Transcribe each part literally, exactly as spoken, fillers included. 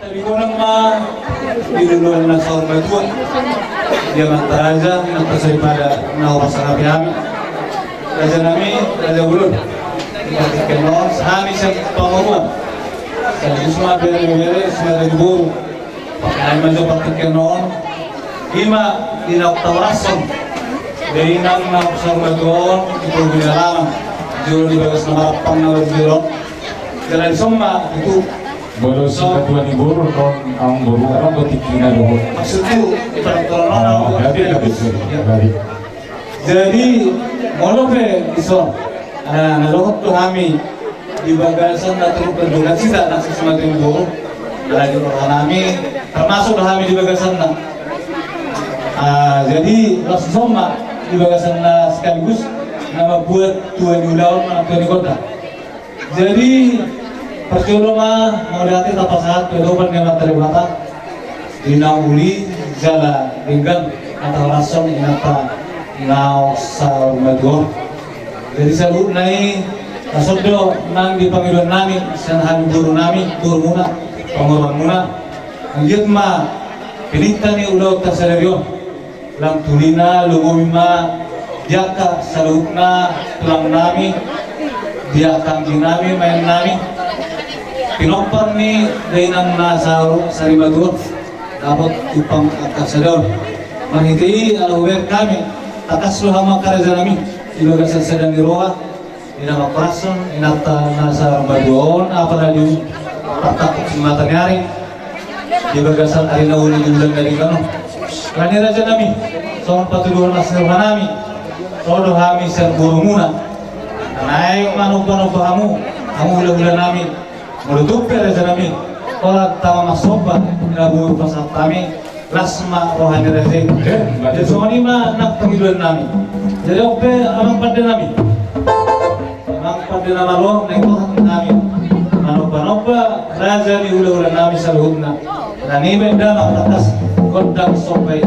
Tabi gonang ma di luluan na saur matua, di amanta raja, na pasai pada na hupasangapi hami. Raja nami, raja bolon. Di partingkian on, hami sian panguruan. Sekaligus ma bere-bere, saudara di boru. Pakai ma jo partingkian on. Ima di naung taulakhon. Di inang na saur matua on, di poguni alaman. Jolo di bagas na marampang na jolo. Jala di son ma, itu. Molo sipatuan ni boru, on, aung boru, aung boru tingkina dohot. Maksudku, di paraturan on, aung boru. Jadi, molo pe dison, na dohot do hami di bagasan na turut berduka cita na sipatuan ni boru, ala di roha nami, termasuk do hami di bagasan na. Jadi, langsung ma di bagasan na sekaligus na mambuat tua ni ulaon, na tua ni kota. Jadi, parjolo ma, mauliate tapasahat tu adopan ni Amanta Debata, di na uli jala denggan, na taulakhon inanta na saur matua on. Jadi, saluhutna i, na sondo nang di pangidoan nami, sian hami boru nami, boru muna, panguruan muna. Anggiat ma, pinangido ni ulaonta sadari on. Lam tulina, lumobi ma di angka saluhutna tulang nami, di angka anggi nami, maen nami. Pinompar ni dainang na saur, saur matua on, dapot umpang angka sada on. Marhite i ala hubaen hami, tangkas do hamu angka raja nami, di bagasan sada ni roha. Di na mangkorashon inanta na saur matua on, apala di partangkup ni mataniari, di bagasan ari na uli di bulan na denggan on. Alani raja nami, songon patuduhon las ni roha nami, ro do hami sian boru muna. Naeng manomba-nomba hamu, hamu hula-hula nami. Molo tung pe raja nami, holan tama marsomba, na boi hupasahat hami, las ma roha ni raja i. Jadi songon i ma nang pangidoan nami. Jadi on pe amang pande nami. Amang pande na malo, naeng roha nami manomba-nomba raja ni hula-hula nami saluhutna. Alani i baen damang tangkas gondang somba i.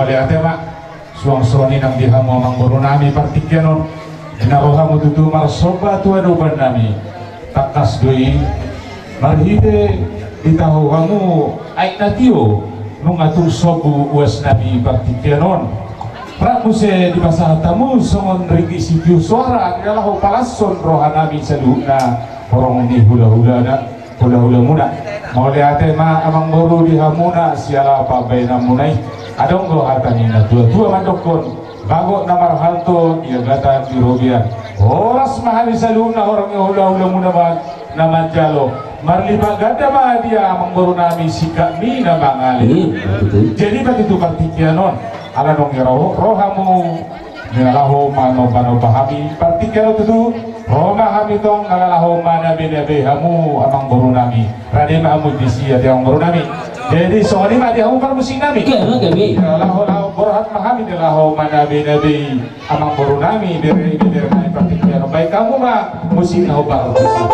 Mauliate ma. Suang songon i nang di hamu amangboru nami partingkian on. Di na ro hamu tutu marsomba tu adopan nami. Tangkas do i marhite ditahu hamu aek na tio nunga tung sombu uas nami partingkian on. Rap muse dipasahat hamu songon ringgit sitio soara di na laho palashon roha nami saluhutna horong ni hulahulana. Hulahula muna. Mauliate ma amangboru di hamuna siala pambahenan muna i. Adong do hata ni na tuatua mandokkon, bagot na marhalto di agatan di robean. Horas ma hami saluhutna horong ni hulahula muna ma na manjalo. Marlipat ganda ma dia amangboru nami singkat ni na mangale. Jadi bagi tu partingkian on ala nunga ro hamu. Di na laho manombanomba hami partingkian on tutu, ro ma hami tong na laho manabenabei hamu amangboru nami. Rade ma hamu disi ate amangboru nami. Jadi songon i ma di hamu parmusik nami. Di na laho laho borhat ma hami di na laho manabenabei amangboru nami, bere bere nami partingkian on. Baen hamu ma musik na hombar musik.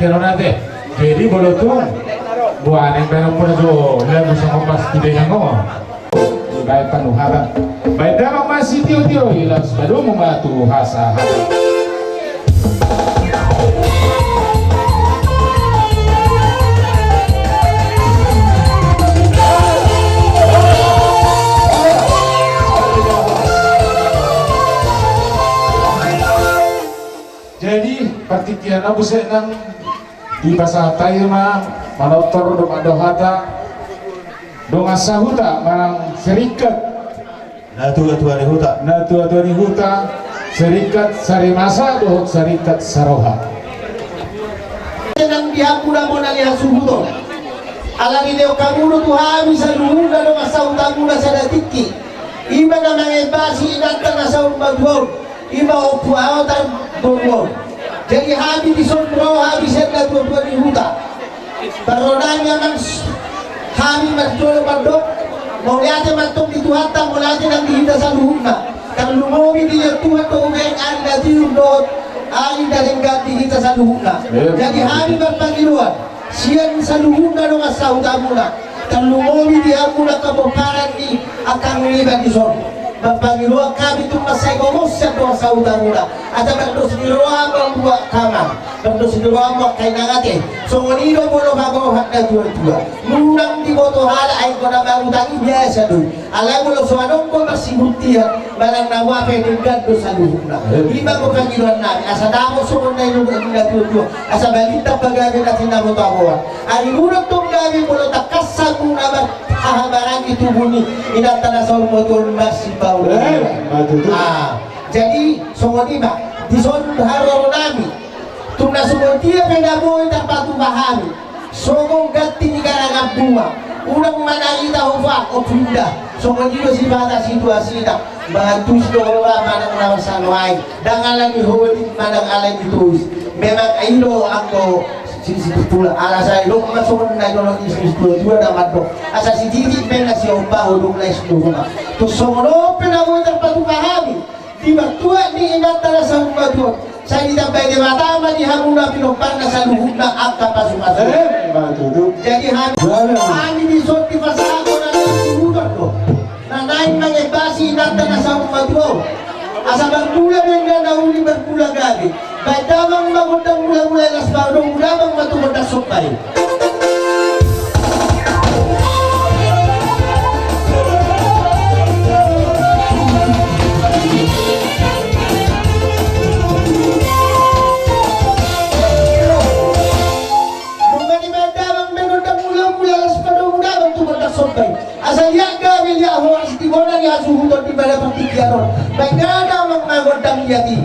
Tero nate. Jadi bolo tu buaning baru pura jo lagu sama pas tu dengan ngomong. Baik panuharan. Baik dalam masih tio-tio ilas baru mematu hasa hati. Jadi partingkian na buset nang dipasahat hami ma manortor dohot mandok hata dongan sahuta manang serikat. Natua-tua ni huta. Natua-tua ni huta, serikat sarimasa dohot serikat saroha. Nang di hamu na bona ni hasuhuton. Ala ni deo kamu do tu hami saluhutna dongan sahutamuna sada tingki. Ima na mangembasi inanta na saur matua on. Ima ompu aotan boru on. Jadi hami dison ro hami sian natua-tua ni huta. Parro nami amang hami marjolo mandok. Mauliate ma antong di Tuhanta, mauliate nang di hita saluhutna. Tarlumobi di Tuhan do umeng ari na tiur dohot ari na denggan di hita saluhutna. Jadi hami marpangidoan. Sian saluhutna dongan sahutamuna, tarlumobi di hamuna pomparan ni angka niba dison. Marpangidoan hami tung mansai gomos sian dongan sahutamuna. Asa mardos ni roha ma buat hami, mardos ni roha ma angka inang ate. Songon i do molo paboahan natua-tua. Nunga diboto halak ai anggo na marutang i biasa do i. Alai molo so adong do marsibuntian manang na boa pe denggan do saluhutna. Ima do pangidoan nami asa dapot songon na nidok ni natua-tua. Asa balintang ma gabe na tinabotaboan. Ari muna tong gabe molo tangkas hamu na marhahamaranggi tubu ni inanta na saur matua on marsipaulu. Jadi songon i ma dison haroro nami. Tung na songon dia pe na boi tarpatupa hami. Songon ganti ni garagan bunga. Unang manang ita hofa o pinda. Songon i do sipata situasina. Mangantusi do hola manang na marsano ai. Ndang ala ni holim manang ala ni tois. Memang i do anggo sisi pula ala sai do ma songon na jolo ni sisi tua-tua na mandok. Asa sititik pe na siompa hodok na isdoruma. Tung songon on pe na boi tarpatupa hami. Di martua ni inanta na saur matua on. Sai ditambai Debata ma di hamuna pinomparna saluhutna angka pasupasu. Jadi hami dison dipasahat hami na saluhutna do. Na naeng mangembasi inanta na saur matua on. Asa marmula denggan na uli marmula gabe. Baen damang ma gondang mula-mula las baru dong damang ma tu gondang somba i. Nunga dibaen damang ma gondang mula-mula las baru dong damang tu gondang somba i. Asa liat gabe liat horas di bona ni hasuhuton di bada partingkian on. Baen damang ma gondang liat i.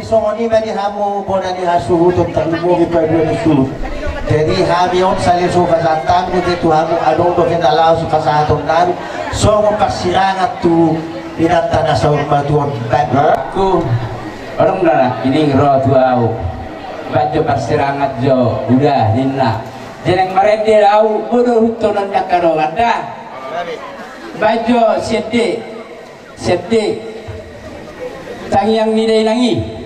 Songon i ma di hamu bona ni hasuhuton, tarlumobi paduahon ni suhut. Jadi hami on salelengon pasahatonmuna tu hamu, adong dope na laho sipasahatonnami songon parsirangan tu inanta na saur matua on. Baen. Aku, adong do na, i ro tu ahu. Baen jo parsirangan jo, uda ninna. Jadi marende do ahu, bodo hutonon dakka dongan da. Baen jo sian di Sete. Tangiang ni dainang i.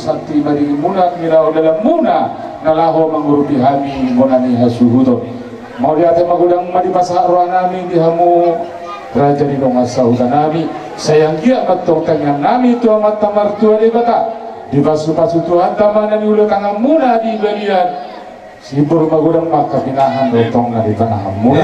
Santi ma dirimuna, mila dalanmuna na laho mangurupi hami bona ni hasuhuton. Mauliate ma godang ma dipasahat rohanami di hamu raja ni dongan sahutanami. Sai anggiat ma antong tangiangnami tu Amanta Martua Debata, dipasupasu Tuhanta ma na niula tanganmuna di balian. Sibur magodang ma angka pinahan dohot tong na dipanahanmuna.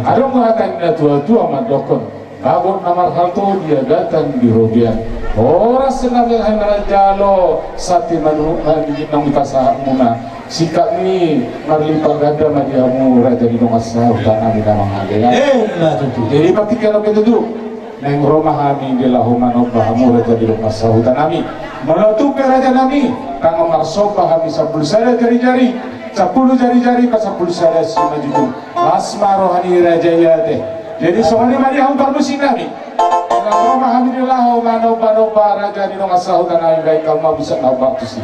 Adong do hata ni na tuatua mandokkon: Bagot na marhalto di agatan di robean, horas na manghamarjalo, santi manungkun naung dipasahatmuna. Singkat ni marlipat ganda ma di hamu raja ni dongan sahutanami na mangalean. Jadi partingkian on pe tutu, naeng ro ma hami di laho manomba hamu raja ni dongan sahutanami. Molo tung pe rajanami, tangan marsomba hami sampulu sada jarijari, sampulu jarijari pasampulu sada simanjujung. Las ma roha ni raja i ate. Jadi songon i ma di hamu parmusiknami. Ro ma hami di laho manombanomba raja ni dongan sahutanami, baen hamu ma busak na umbahen tusi.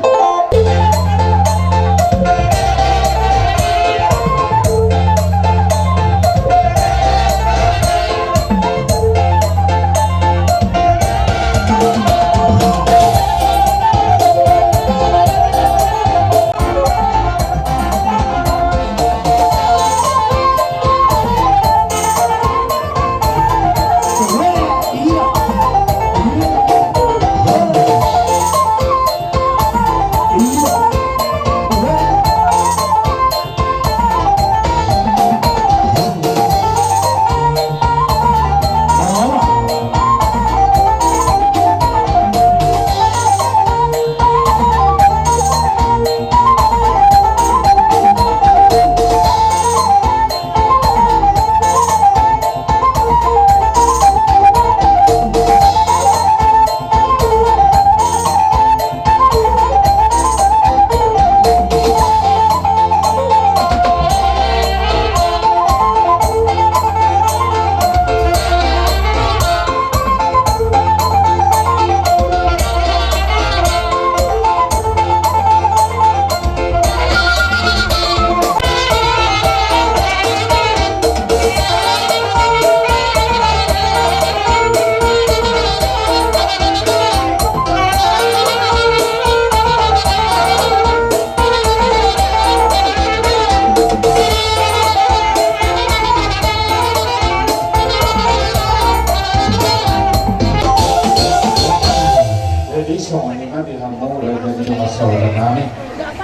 Jadi songon i ma di hamu raja ni dongan sahutanami.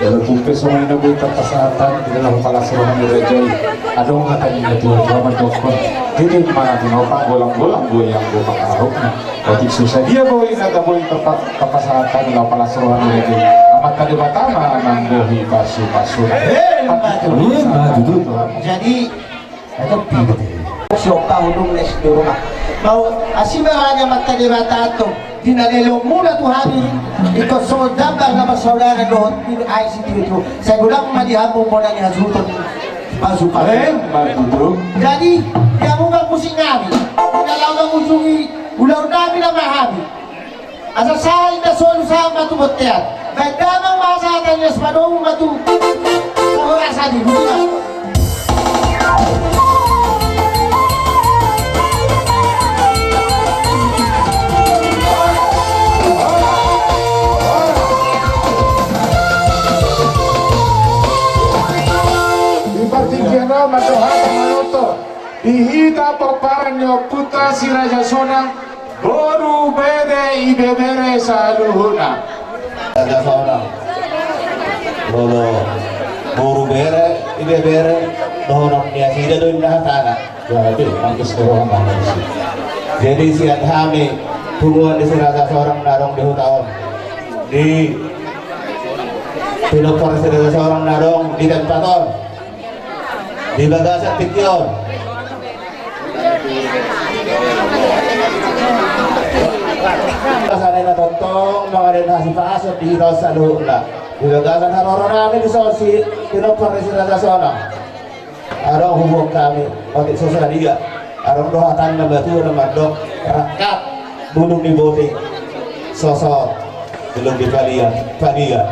Jala tung pe songon i na boi tarpasahat hami di laho palas roha ni raja i. Adong hata ni na tuatua mandokkon: Titi ma na tinopa, golanggolang do i anggo pangarahutna. Otik so sadia boi na taboi tarpa-, tarpasahat hami laho palas roha ni raja i, Amanta Debata ma manggohi pasupasu. Jadi, Ajo pi do te. Siop pahudung les di rumah. Mau asi ma roha ni Amanta Debata antong di na lelengmuna tu hami. Ingkon songon jambar na marsaudara dohot nini ai sitirutu. Sai godang ma di hamu bona ni hasuhuton. Pasupasu. Jadi di hamu parmusiknami, di na laho mangujungi ulaonnami nama hami. Asa sahat inda solu sahat ma tu bontean. Baen damang ma sahat, alias padomu ma tu sahorasan i, boti ma. Di partingkian on ma dohot na manortor di hita pomparan ni ompunta si Raja Sonang, boru, bere, ibebere saluhutna. Raja Sonang. Molo boru, bere, ibebere, dohonon ni nasida do inna hatana. Jadi, mangkis ni roha manisi. Jadi sian hami punguan ni si Raja Sonang na adong di huta on, di pinompar si Raja Sonang na adong di tempat on, di bagasan tingki on. Sahali na tongtong mangalehon hasipason di hita on saluhutna. Di bagasan haroronami dison si pinompar ni si Raja Sonang, adong huboan hami otik so sadia. Adong do hata ni na matua na mandok: Rangkat bulung ni botik, sosot bulung ni palia, palia.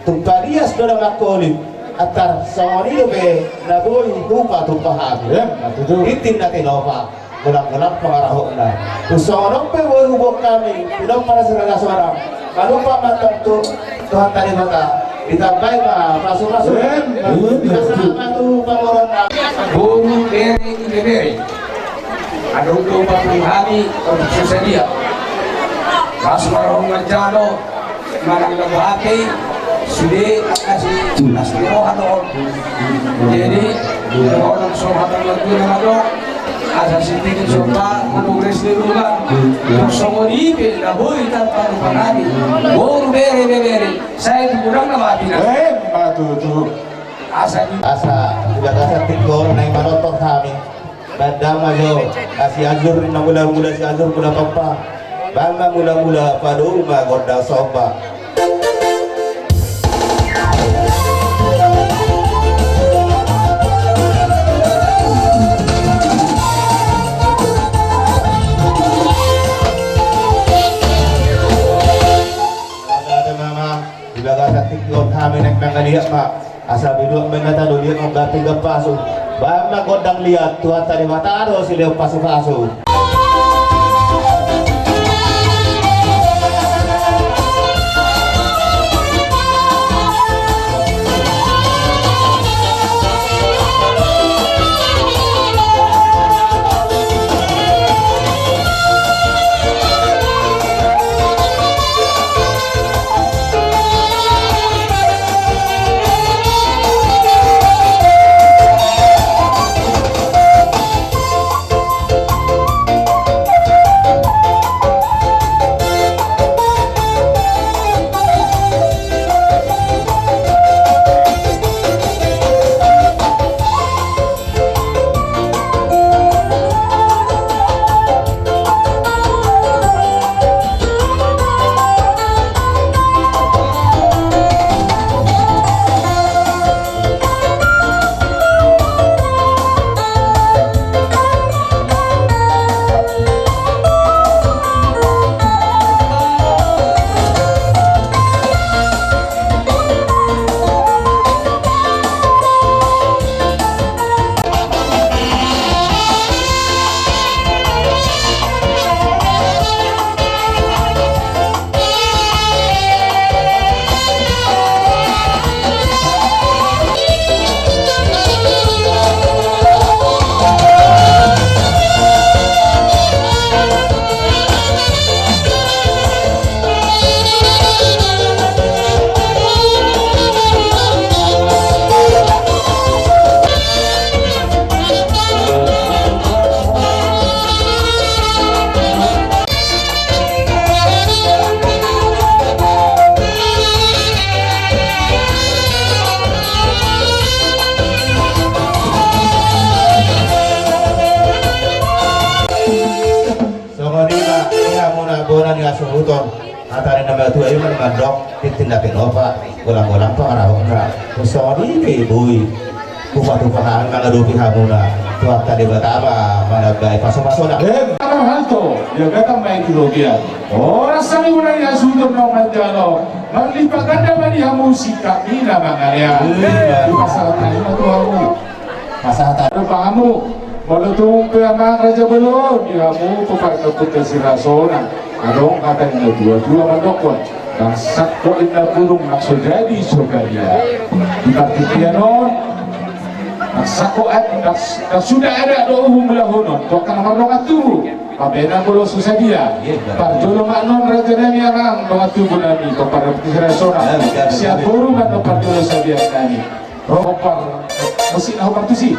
Tung palias do na mangkoling. Antar songon i dope na boi hupatupa hami. Tintin na tinopa, golanggolang pangarahutna. Tung songon on pe boi huboan hami pinompar ni si Raja Sonang, manumpak ma antong tu Tuhanta Debata, ditambai ma pasupasu. Dipasahat ma tu pamoruonna. Boru, bere, ibebere. Adong do patung hami, untuk so sadia. Pas marhon manjalo, manang na bohate, sude, asi, asi roha do on. Jadi, roha do so hatang lagu nama do. Asa sititi somba, menunggu resi rumah. Songon i pe, na boi tanpa lupa nami. Boru, bere, ibebere. Sai tu gudang nama bina. Eh, matutu. Asa di- Asa, di bagasan tingki on naeng manortor hami. Baen damang jo, na Sianjur, na mula-mula Sianjur, mula Tompa. Baen ma mula-mula, padomu ma gondang somba. Ada, ada, mama. Di bagasan tingki on hami naeng mangaliat ma. Asa binuat ma inna tano liat mangganti gampasu. Baen ma gondang liat, Tuhanta Debata do silehon pasu-pasu. Songon i ma, i hamuna bona ni hasuhuton. Hata ni na matua i ma na mandok, tintin na pinopa, golang-golang pangarahutna. Songon i pe boi. Tupa-tupa hami mangadopi hamuna. Tuhanta Debata ma manambai pasu-pasuna. Em, amang halto, dia datang main di rogian. Horas hami bona ni hasuhuton naung manjalo. Marlipat ganda ma di hamu singkat ni na mangalean. Em. Dipasahat hami ma tu hamu. Pasahat hami ma tu hamu. Molo tung pe amang raja bolon, di hamu pomparan ni ompunta si Rasona. Adong hata ni na tua-tua mandokkon. Ndang sangkot inna burung nang so jadi so badia. Di partingkian on, ndang sangkot ad-, ndang s-, ndang suda adat dohot uhum ulahonon, tu angka na mardongan tubu. Pambahenan molo so sadia. Parjolo ma annon raja nami, amang dongan tubu nami, pomparan ni ompunta si Rasona. Sian boru ma annon parjolo sadia nami. Ro pompar, musik na hombar tusi.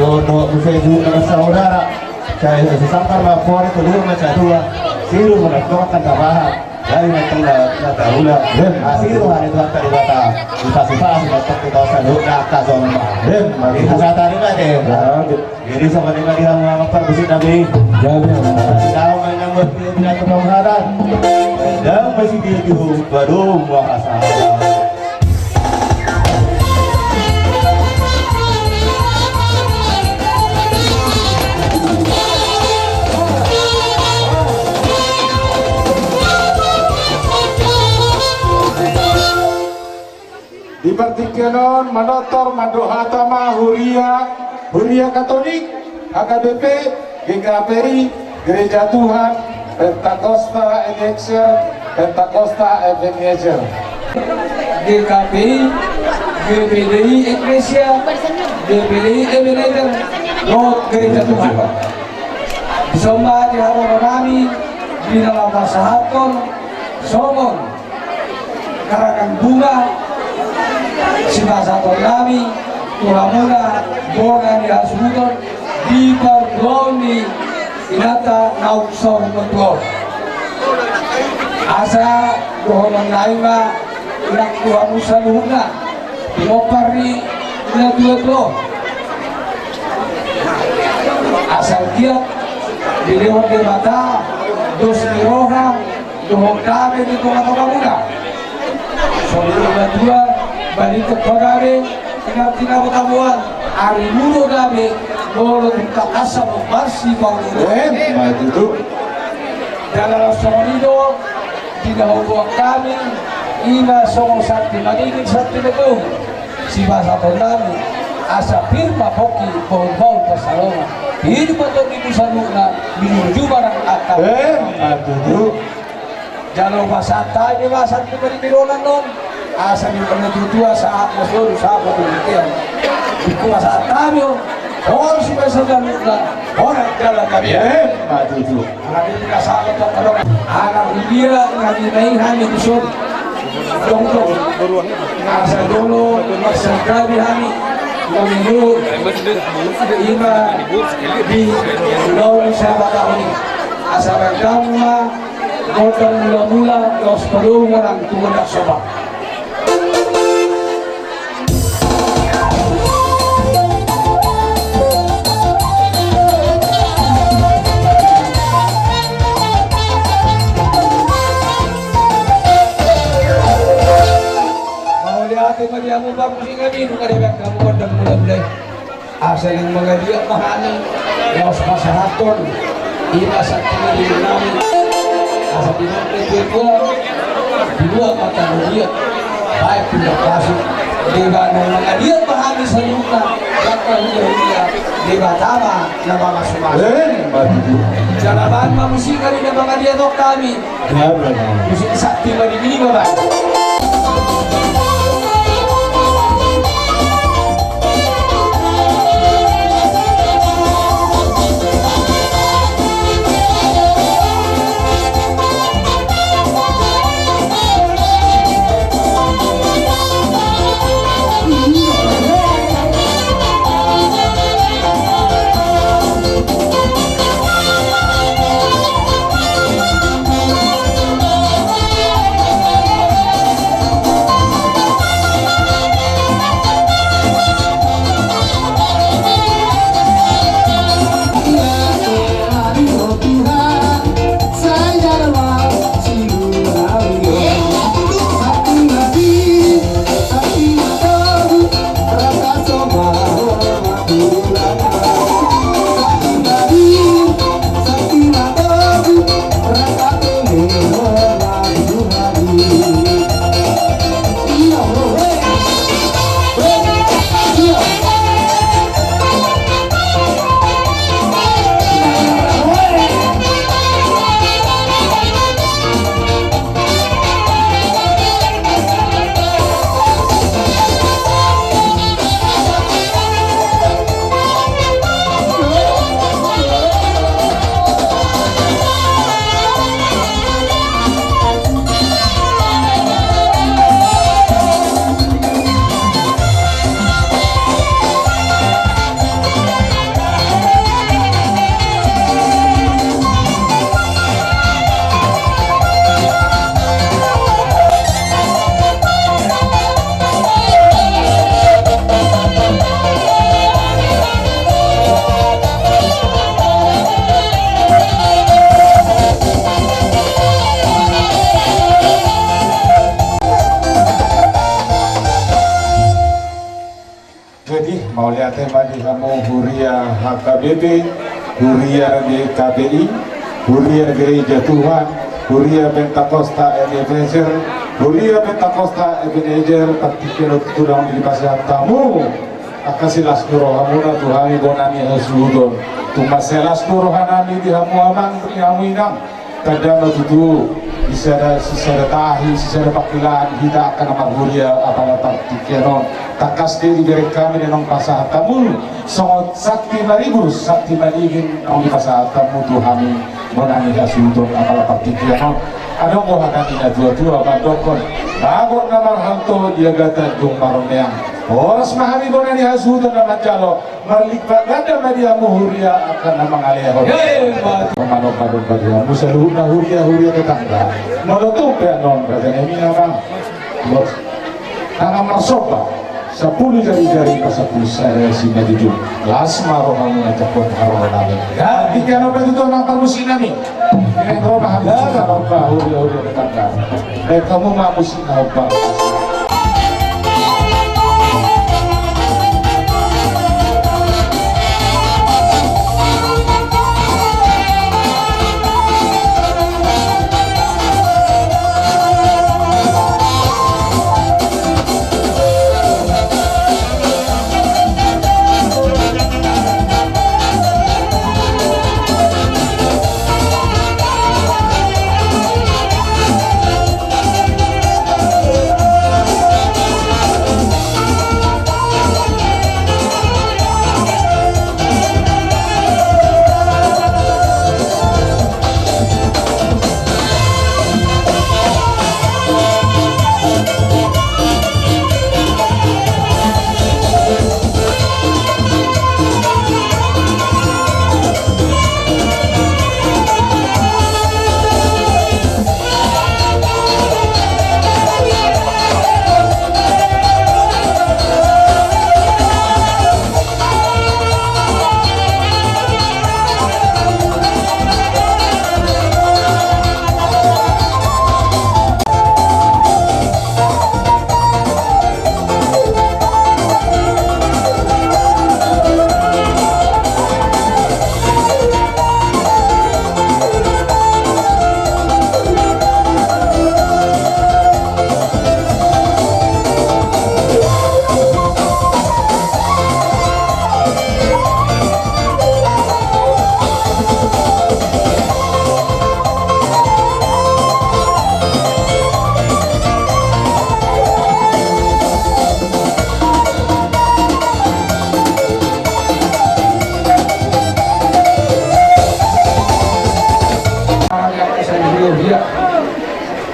Dohot muse tu na marsaudara. Sai sisangkar ma pori tu dua ma satua. Siru ma na tongkan tabahat. Dari na tongkan na taula. Asiru hari Tuhan tadi bata. Dipasupasu ma tongkan tabahat. Saluhutna angka jolma. Ima tutu. Jadi songon i ma di hamu angka parmusik nami. Jadi. Sitahu ma inang buat dia tidak kepenghatan. Dan masih dia tu baru muahasa. Di partingkian on manortor mandok hata ma huria, huria Katolik, H K B P, G K P I, Gereja Tuhan, Pentakosta Ebenezer, Pentakosta Ebenezer. G K P I, G P D I Ecclesia, G P D I Ebenezer, dohot Gereja Tuhan. Dison ma di haroro nami, di na laho pasahathon songon karangan bunga sipasahaton nami tu hamuna bona ni hasuhuton di partuaon ni inanta naung saur matua on. Asa dohonon nami ma nang tu hamu saluhutna, pinompar ni natuatua on. Asa anggiat dilehon Debata dos ni roha dohot dame di tongatongamuna. Songon na tua, balintang pagabe, inang tinabo taboan, ari muro gabe, molo tung takasa mo marsi paulu. Ima tutu. Jala laos songon i do di na huboan hami, ima songon santi madingin santi matogu sipasahaton nami, asa pir ma pongki bahulbahul pansalongan. Hidup ma tondimi saluhutna, minurju ma nang angka. Ima tutu. Jala hupasahat hami ma santi madingin on annon. Asa di na tuatua sahat na solu sahat tu bontean. Hupasahat hami on. Horas ma saluhutna. Horas jala gabe. Ima tutu. Alani na sahat tu adong anak dia ngadinai hami dison. Dongdong. Asa jolo marsantabi hami. Mamilu. Ima di ulaon sabatahon i. Asa baen hamu ma gondang mulamula, laos padomu ma nang tu gondang soba. Mauliate ma di hamu parmusik nami, nunga dibaen hamu gondang mulamula i. Asa naeng mangaliat ma hami, laos pasahathon, ima santi madingin nami. Asa di na tuatua, di na martanobia, baen pinda pasu. Deba naeng mangaliat ma hami saluhutna, jala huria-huria, Debata ma na mamasumasu. Ima tutu. Jala baen ma musik ari na mangaliathon hami. Musik santi madingin i ma baen. Tema di hamu huria H K B P, huria G K P I, huria Gereja Tuhan, huria Pentakosta Ebenezer, huria Pentakosta Ebenezer, partingkian on tulang di pasahat hamu. Angka silas ni rohamuna tu hami bona ni hasuhuton. Tung mansai las do rohanami di hamu amang, di hamu inang. Tanda ma tutu, sisada, sisada tahi, sisada pangkilaan hita angka na marhuria apala partingkian on. Tangkas do dibereng hami di naung pasahat hamu, songon santi maribur, santi maligin naung dipasahat hamu tu hami bona ni hasuhuton apala partingkian on. Adong do hata ni na tuatua mandokkon, bagot na marhalto di agatan dung maromeang. Horas ma hami bona ni hasuhuton na manjalo, marlipat ganda ma di hamu huria angka na mangalehon. Manomba-nomba di hamu saluhutna huria-huria tetangga. Molo tung pe annon raja nami na ma, bos. Tangan marsomba, sampulu jari-jari, pasampulu sada simanjujung. Las ma rohamu na jakkon haroronami. Ya, tiga nomor itu nang parmusik nami. Ini roha hami. Ya, manomba huria-huria tetangga. Baik, hamu ma musik na hombar.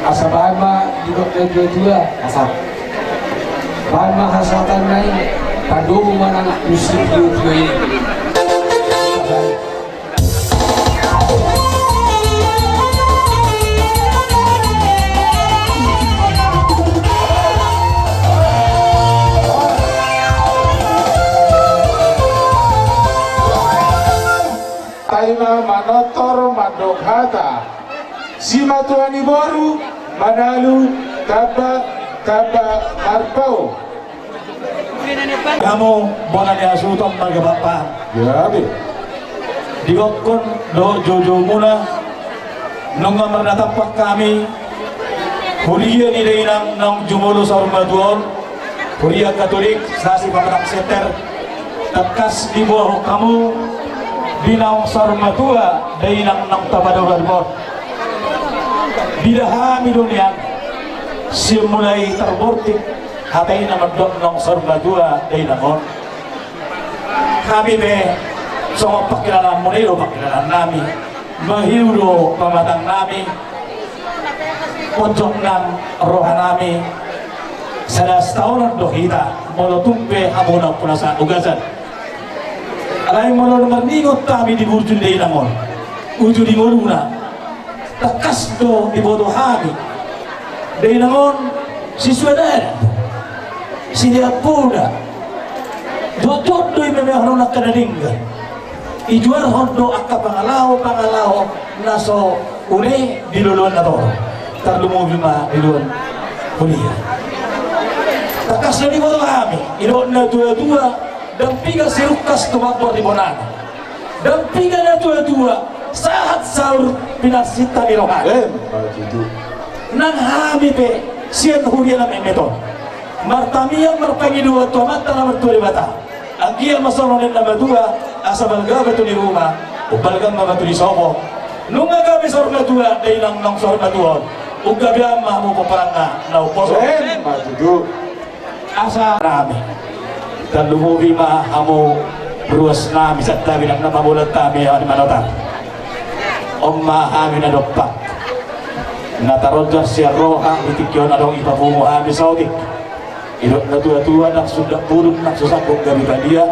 Asa baen ma didok na tuatua. Asa baen ma hasahatan na i. Padomu ma nang musik tuatua i. Taima manortor mandok hata. Simatua ni boru, manalu, tamba, tamba, marpau. Hamu bona ni hasuhuton marga Pakpahan. Gabe. Digokkon dohot joujoumuna, nunga marnatampak hami, huria ni dainang naung jumolo saur matua on, huria Katolik, sasi Pamatang Center, tangkas diboahon hamu di naung saur matua dainang naung tapadao-dao on. Dida hami do nian, sian mulai tarbortik hata i na mandok naung saur matua dainang on. Hami pe songon pangkilalaanmuna i do pangkilalaannami. Mahiu do pamatangnami. Ponjong nang rohanami. Sada sitaonon do hita molo tung pe hamu na pula sa ugasan. Alai molo na marningot hami di burju ni dainang on, uju di ngoluna, tangkas do diboto hami. Dainang on sisuan adat, silean poda. Jotjot do i memehon angka na denggan. Ijuarhon do angka pangalaho-pangalaho na so une di loloan na torop. Tarlumobi ma di loloan huria. Tangkas do diboto hami, didok na tuatua. Ndang piga sirungkas tumambor di bonana. Ndang piga natuatua sahat saur pinarsinta ni rohana. Emma tutu. Nang hami pe sian huria na metmet on martangiang marpangidoan tu Amanta na martua Debata. Anggiat ma songon ninna na matua, asa balga batu ni ruma, umbalga ma batu ni sopo. Nunga gabe saur matua, dainang naung saur matua on, umgabean ma hamu pomparanna na umposo. Emma tutu. Asa nami tarlumobi ma hamu ruas nami, santabi nang na mabolat hami, hami manotar. On ma hami na dompak na taroja sian roha di tingki on, adong i papungu hami saotik. Didok natuatua, ndang suda bulung na so sanggup gabe badia,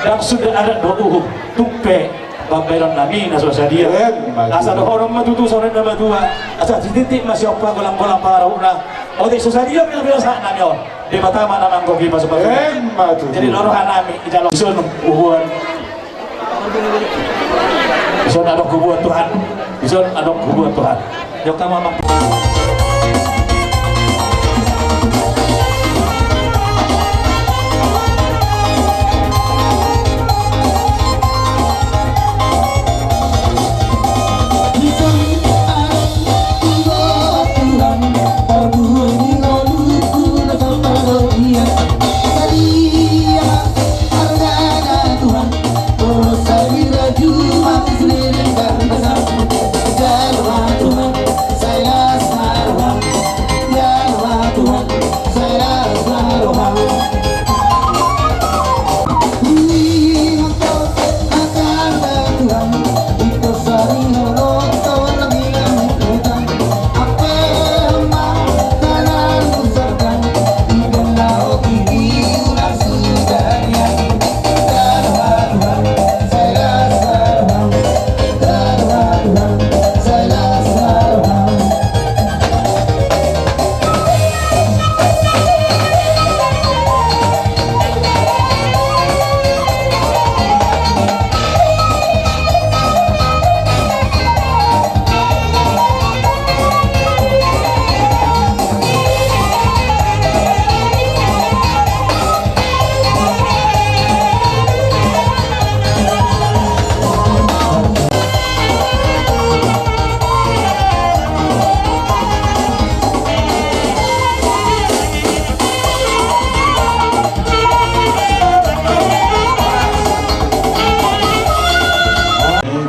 ndang suda adat do uhum, tung pe pambahenon nami na so sadia. Emma tutu. Asa dohonon ma tutu songon ninna na matua, asa sititi ma siompa, golanggolang pangarahutna. Otik so sadia pe na pinasahat nami on, Debata ma na manggohi pasupasu. Emma tutu. Jadi roha nami dijalo. Dison hubuan. Dison adong hubuan Tuhan. Dison adong hubuan Tuhan. Jok tama mang.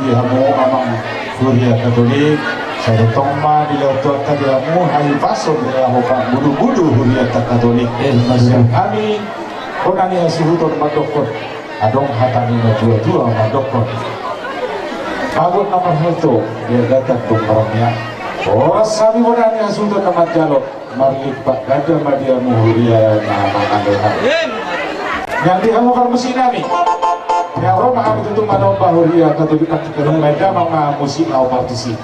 Di hamu amang huria Katolik, sai tong ma dilehon Tuhanta di hamu hahipason di hamu pamudumudum hurianta Katolik. Eh, maksud hami, hona ni hasuhuton mandokkon, adong hata ni natuatua mandokkon: Bagot na marhalto, biar datang dong maromia. Horas hami hona ni hasuhuton na manjalo, marlipat ganda ma di hamu huria na mangalean. Nang di hamu parmusik nami. Ia ro ma hami tutu manomba huria Katolik, patik na main damang ma musik na opartisi.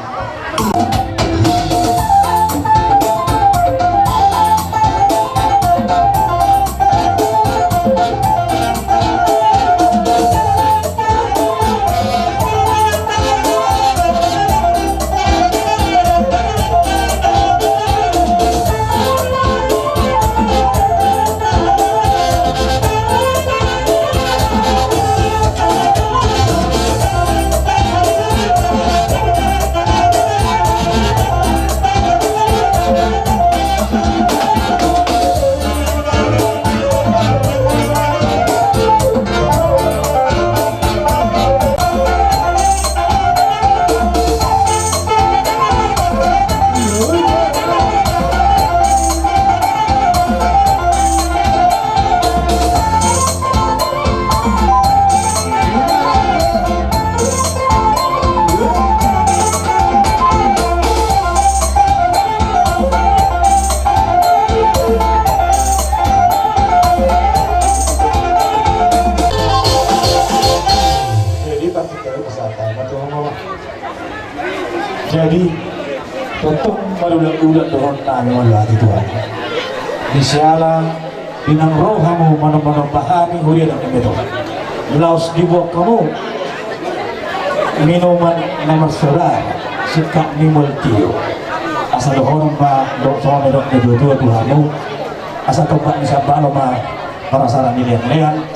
Jadi, tongtong marulang-ulang dohonon nami mauliate Tuhan. Di siala di na ro hamu manomba-nomba hami huria na metmet on, laos diboan hamu minuman na marsoda, singkat ni mual tio. Asa dohonon ma, songon na nidok ni natuatua tu hamu, asa tombak ni sambalo ma parasaran ni leanlean,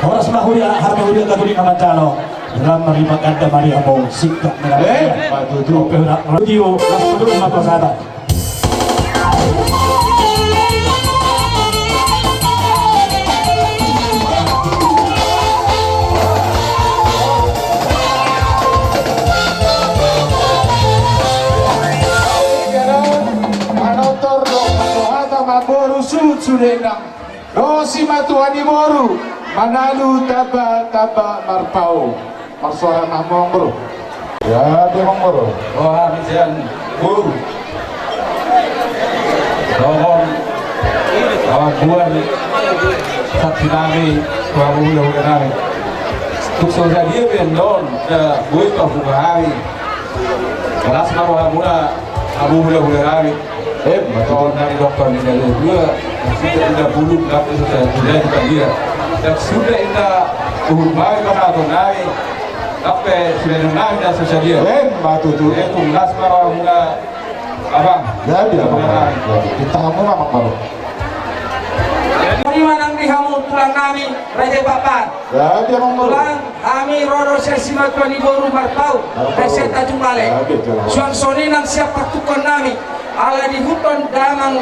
Horas ma huria, harga huria Katolik na manjalo. Lam marima ganda maria mo singkat. Eh, patutu. Pe huria, radio, las patutu ma pasada. Manortor do, hata ma boru suhut sude nang. Dohot simatua ni boru, manalu tamba tamba marpaung. Marsoara ma amang boru. Ya, dia amang boru. Roha ni sian boru. Songon amangboru, santi nami, tuamu, hulahula nami. Tung so sadia pe annon, boi pamuka hami. Las ma rohamuna, amu hulahula nami. Eh, betul. Nari dokter ni dari dua, sudah, sudah bulung, tapi sudah, sudah kita dia. Dan sudah kita uhur mai pada atau nari, tapi sudah nari dan susah dia. Eh, betul, betul. Eh, tung las ma rohamuna, abang. Jadi, abang. Jadi, kita kamu nama baru. Jadi, mana di hamu tulang nami, Raja Bapak? Jadi, amang boru. Tulang, hami ro do sian simatua ni boru Marpaung, Marpaung. Sian Tanjung Balai. Jadi, tulang. Suang songon i nang sian partungkoan nami, ala diihuthon damang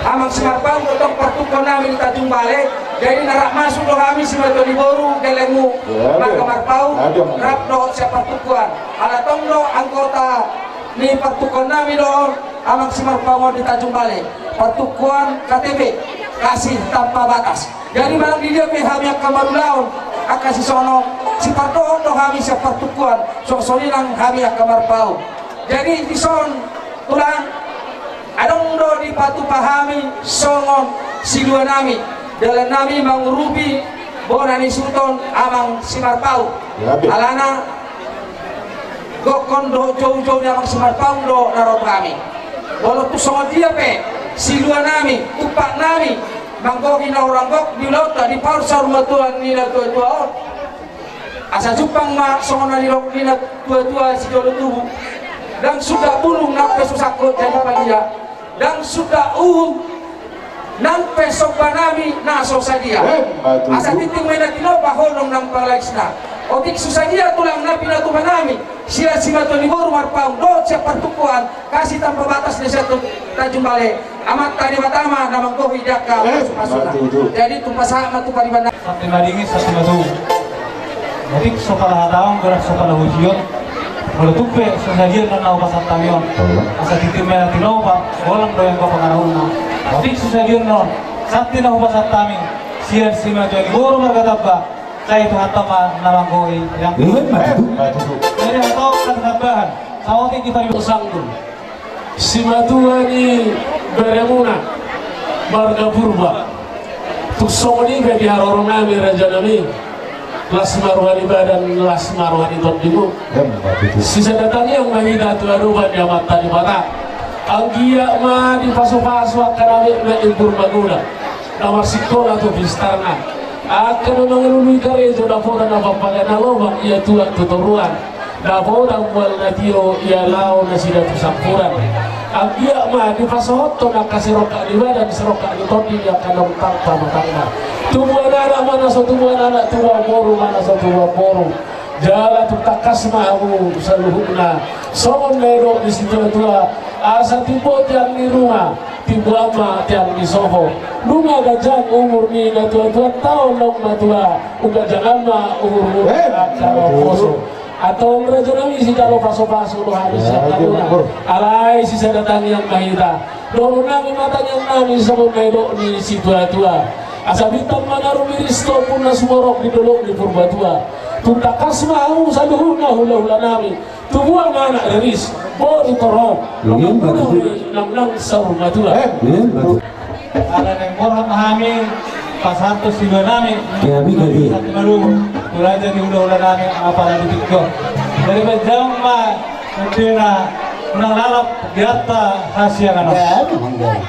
amang si Marpaung do tong partungkoan nami di Tanjung Balai. Jadi na rap masuk do hami simatua ni boru, gelengmu, jadi, marga Marpaung, jadi, amang boru, rap do sian partungkoan. Ala tong do anggota ni partungkoan nami do on, amang si Marpaung on di Tanjung Balai. Partungkoan K T B, kasih tanpa batas. Jadi manang di dia pe hami angka marulaon, angka sisonon, sipardohot do hami sian partungkoan, suang songon i nang hami angka Marpaung. Jadi dison, tulang, adong do dipatupa hami songon silua nami, dalan nami mangurupi bona ni suhut on amang si Marpaung. Ya, be. Alana gokhon dohot joujou ni amang si Marpaung do na ro tu hami. Molo tung songon dia pe silua nami, tumpak nami, manggohi na hurang gok di ulaonta, dipasahat ma Tuhan ni natuatua on. Asa jumpang ma songon na nidok ni natuatua sijolo tubu. Ndang suda bulung nang pe so sangkot jadi pagia. Ndang suda uhum nang pe somba nami na so sadia. Eh, betul. Asa tintin ma i na tinopa, holong nang pangalaisna. Otik so sadia tulang na pinatupa nami sian simatua ni boru Marpaung dohot sian partungkoan, kasih tanpa batas na sian Tanjung Balai. Amanta Debata ma na manggohi di angka, eh, pasupasuna. Betul, betul. Jadi tung pasahat ma tu pariban nami. Santi madingin, santi matubu. Jadi so pala hataon, godang so pala hujihon. Molo tung pe so sadia annon na hupasahat hami on, asa tintin ma i na tinopa, holang do anggo pangarahutna. Otik so sadia annon santi na hupasahat hami sian simatua ni boru marga Tamba, sai Tuhanta ma na manggohi. Yang, eh, betul. Jadi hataon na tambahan, saotik di pariban sanggur. Simatua ni beremuna marga Purba. Tung songon i pe di haroro nami, raja nami. Las ma roha ni badan, las ma roha ni tondimu. Em, betul. Sisada tangiang ma hita tu adopan ni Amanta Debata. Anggiat ma dipasupasu angka na metmet i Purba Guna, na marsikola tu pistarna. Angka na mangalului karejo, dapotan na pampaga na lomak ia tuat tu toruan. Dapotan mual na tio ia laho nasida tu sampuran. Anggiat ma dipasahathon angka sirongkap ni badan, sirongkap ni tondi di angka naung tangpa matangna. Tubuan anak ma na so tubuan anak, tubuan boru ma na so tubuan boru. Jala tung tangkas ma hamu saluhutna songon na nidok ni situatua, asa timbo tiang ni ruma, timbo ma tiang ni sopo. Nunga ganjang umur ni natuatua, taon naung matua, umganjang ma umurmu, eh, angka na poso. Antong raja nami, sijalo pasupasu do hami sian hamuna. Alai sisada tangiang ma hita. Dohonon nami ma tangiang nami songon na nidok ni situatua. Asa bintang ma na rumiris tu ombun na sumorop di dolok ni Purbatua. Tung tangkas ma hamu saluhutna hulahula nami. Tubuan ma anak riris, boru torop. Amin, betul. Nang nang saur matua. Eh, amin, betul. Ala naeng borhat ma hami pasahathon silua nami. Ya, amin, betul. Satu malu, tu raja ni hulahula nami, apala di tikko. Dari panjang ma, nanti na, unang lalap, di atta hasiangan. Ya, amin, betul.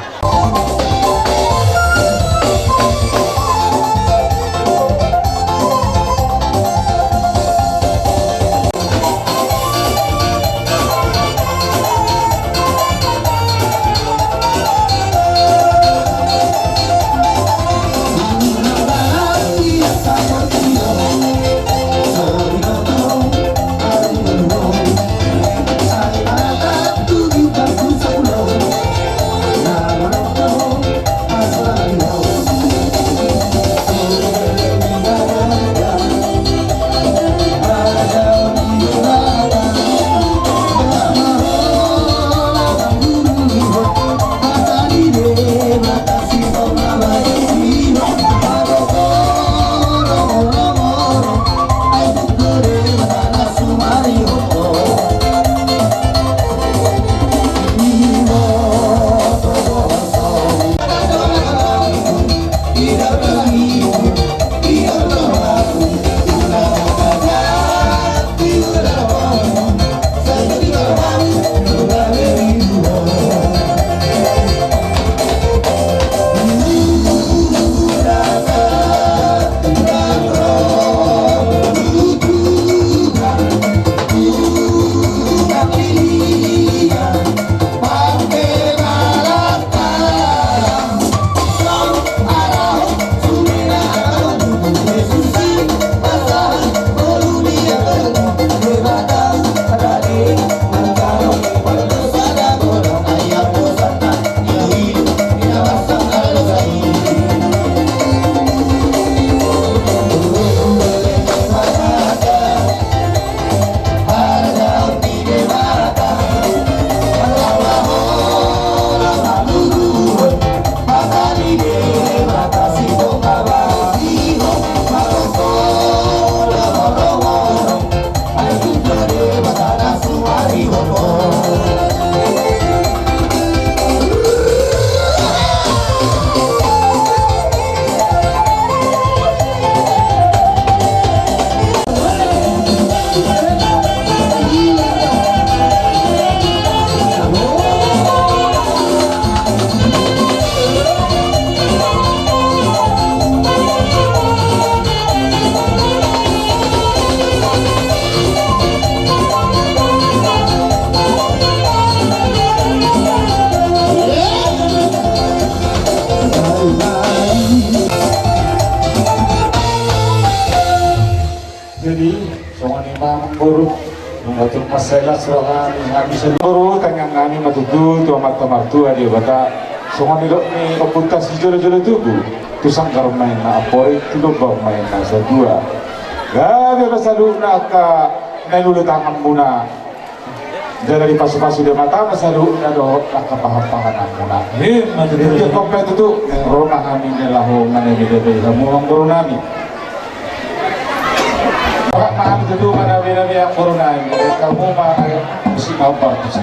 Amangboru, nunga tung mansai las roha ni hami saluhut. Tangiang nami ma tutu tu Amanta Martua Debata, songon nidok ni ompunta sijolojolo tubu, tu sanggar ma inna ampoi, tu gombang ma inna satua. Gabe ma saluhutna angka na niluluan tanganmuna. Jala dipasupasu Debata ma saluhutna dohot angka pahanpahananmuna. Ima tutu. Jadi, angka pe tutu, ro ma hami na laho manemi dope hamu amangboru nami. Ro ma hami tutu manemi dope amangboru nami. Jadi, hamu ma, eh, musik ma partusi.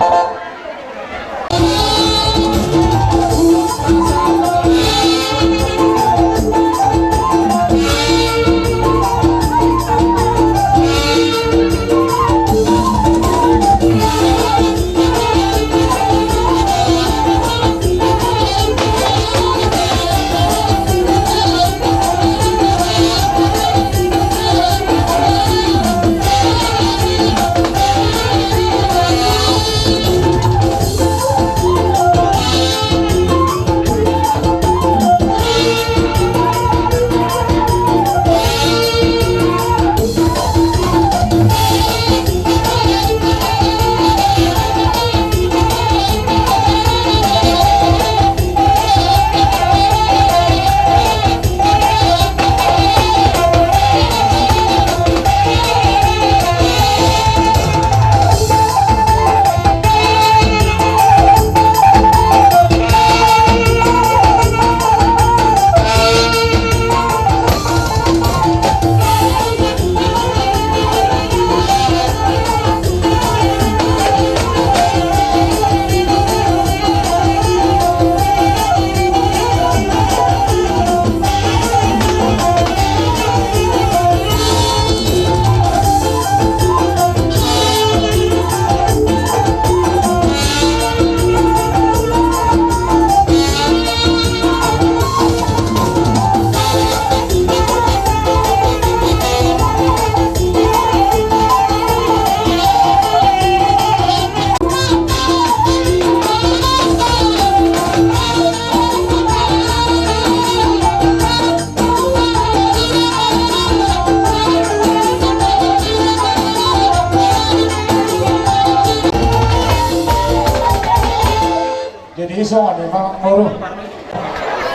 Jadi, songon i ma amangboru.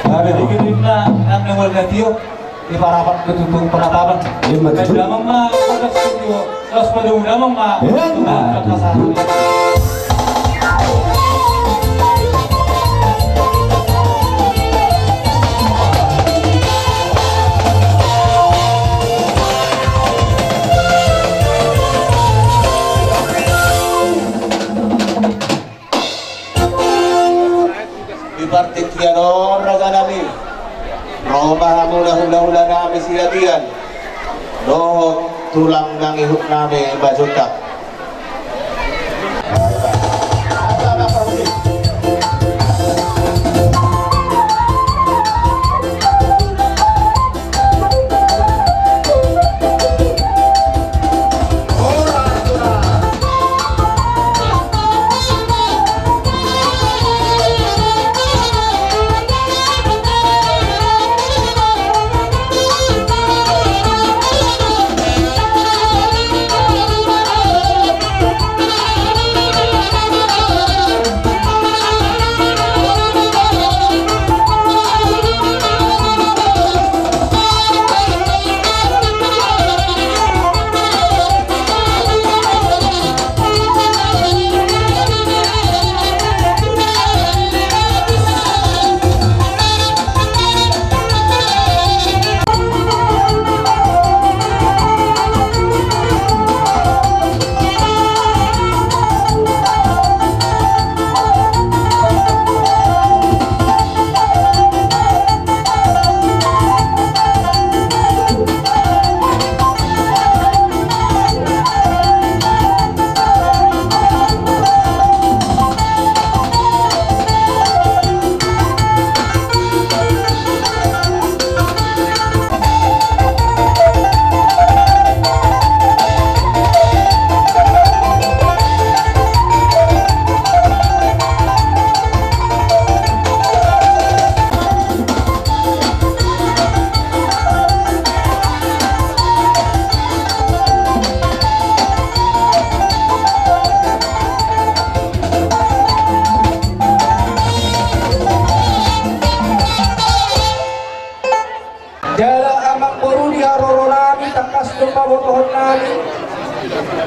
Jadi, gini ma, nang nengol na tio, di parapat ketutung penatapan. Iya, betul. Damang ma, pada studio, terus pada damang ma. Iya, betul. Di partingkian on raja nami, ro ma hamuna hulahula nami Siagian dohot tulang nang ihut nami Simanjuntak.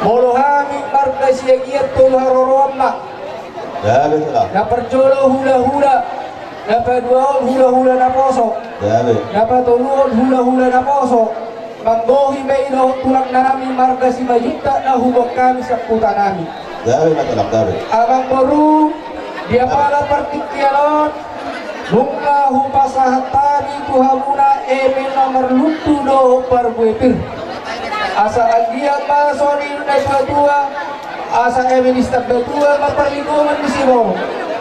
Molo hami marga Siagian tolu haroroan ma. Gabe, Tulang. Na parjolo hulahula, na paduahon hulahula naposo, gabe, na patoluhon hulahula naposo. Manggohi ma i dohot tulang nami marga Simanjuntak na huboan hami sian huta nami. Gabe ma, Tulang, gabe. Amangboru, di apala partingkian on, nunga hupasahat hami tu hamuna eme na marlundu dohot parbue pir. Asa anggiat ma songon i na tuatua, asa eme ni Stambatua ma parlinggoman ni siborok,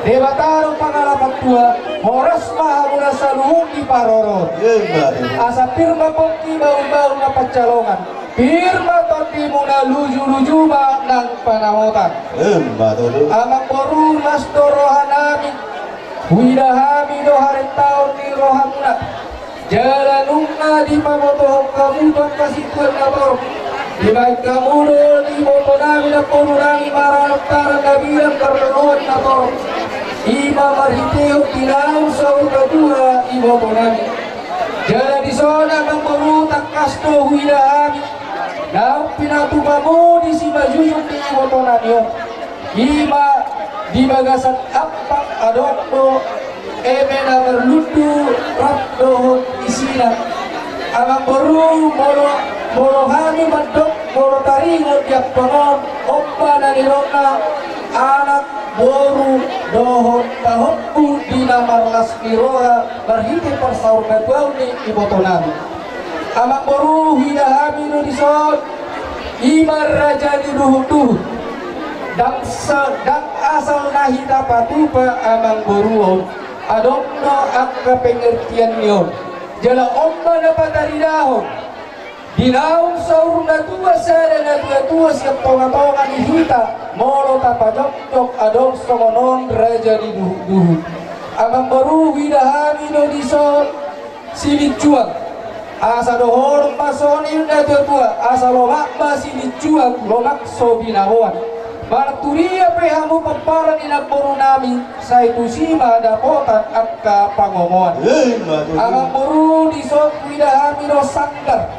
Debata do pangalapan tua, horas ma hamuna saluhut di parorot. Emma tutu. Asa pir ma pongki, bahulbahul ma pansalongan, pir ma tondimuna, lujuluju ma nang panamotan. Emma tutu. Amangboru, las do roha nami, huida hami do harentaon ni rohamuna. Jala nunga dipabotohon hamu tu angka situan na torop, dibahen hamu do di iboto nami, namboru nami, maralontaran na bilang parloloan na torop, i ma marhitehon di naung saur matua iboto nami. Jala dison, amangboru, tangkas do huida hami naung pinatupamu di simanjujung ni iboto nami on. I ma di bagasan ampang adong do eme na marlundu rap dohot isina. Amangboru, molo, molo hami mandok, molo taringot di ampang on, on ma na nidokna anak, boru dohot pahompu di na marlas ni roha marhite parsaur matuaon ni iboto nami. Amangboru, huida hami do dison, i ma raja ni duhutduhut. Ndang sa-, ndang asal na hita patupa, amangboru, on. Adong do angka pengertian ni on. Jala on ma na pataridahon di naung saur matua sada na tuatua sian tongatonga ni hita, molo tapajongjong adong songon on raja ni duhutduhut. Amangboru, huida hami do dison silinjuang. Asa dohonon ma songon i na tuatua, asa lomak ma silinjuang, lomak so binaboan. Manang tu dia pe hamu pomparan ni namboru nami, sai tusi ma dapotan angka pangomoan. Emma tutu. Amangboru, dison huida hami do sanggar.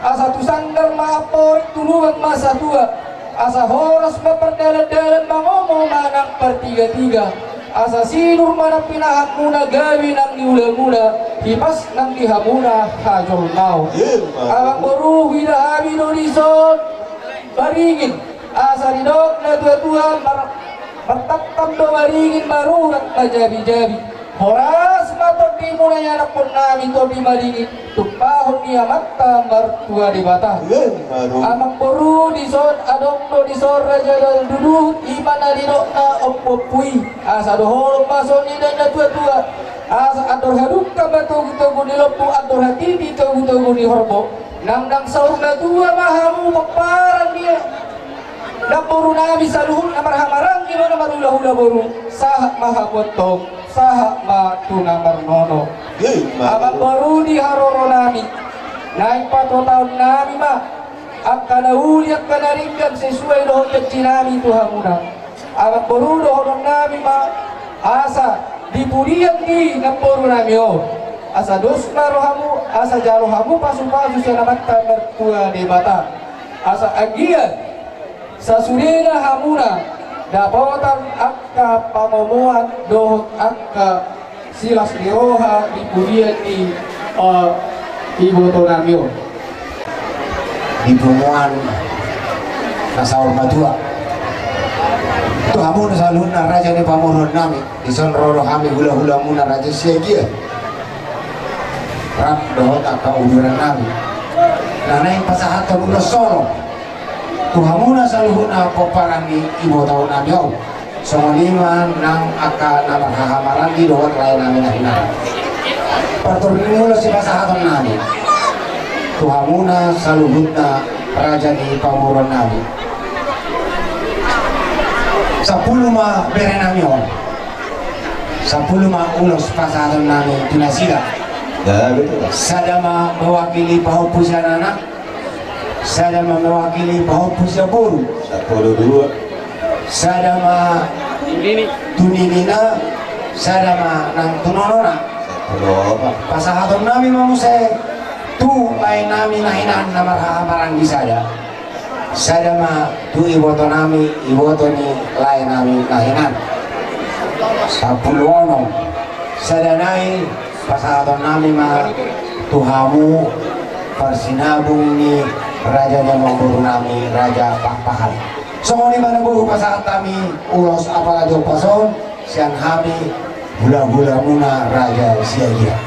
Asa tu sanggar ma amporik, tu lubang ma satua. Asa horas ma pardalandalan, mangomo ma nang partigatiga. Asa sinur ma nang pinahanmuna, gabe nang di ulamuna, hipas nang di hamuna hajolmaon. Emma tutu. Amangboru, huida hami do dison maringin. Asa didok na tuatua, mar-, martantan do maringin, marurat ma jabijabi. Horas ma tondimuna ianakhon nami, tondi maringin, tumpahon ni Amanta Martua Debata. Emma tutu. Amangboru, dison adong do dison raja na duhut, i ma na nidokna ompuompu i. Asa dohonon ma songon i na tuatua. Asa andor hadungka ma togutogu ni lombu, andor hatiti togutogu ni horbo. Nang, nang saur matua ma hamu pomparan ni namboru nami saluhutna marhahamaranggi do na marhulahula boru, sahat ma hamu antong, sahat ma tu na marnono. Emma tutu. Amangboru, di haroro nami, naeng patuataon nami ma angka na uli, angka na denggan sesuai dohot janji nami tu hamuna. Amangboru, dohonon nami ma asa di pudian ni namboru nami on, asa dos ma rohamu, asa jalo hamu pasupasu sian Amanta Martua Debata. Asa anggiat sasudena hamuna dapotan angka pangomoan dohot angka silas ni roha di pudian ni, eh, iboto nami on. Di punguan na saur matua. Tu hamuna saluhutna raja ni pamoruon nami, dison ro do hami hulahulamuna raja Siagian. Rap dohot angka uduran nami. Na naeng pasahathon ulos holong tu hamuna saluhutna pomparan ni iboto nami on. Songon i ma nang angka na marhahamaranggi dohot lae nami na hinan. Partoruan ni ulos sipasahaton nami tu hamuna saluhutna raja ni pamoruon nami. Sampulu ma bere nami on. Sampulu ma ulos pasahaton nami tu nasida. Ya, betul. Sada ma mewakili pahompu sian anak. Sada ma mewakili pahompu sian boru. Sampulu dua. Sada ma tu ninina, sada ma nang tu nonona. Sampulu opat. Pasahaton nami ma muse tu lae nami na hinan na marhahamaranggi sada. Sada ma tu iboto nami, iboto ni lae nami na hinan. Sampulu onom. Sada nai pasahaton nami ma tu hamu parsinabung ni raja ni amangboru nami Raja Pakpahan. Songon i ma na boi hupasahat hami ulos apala jompas on sian hami hulahula muna Raja Siagian.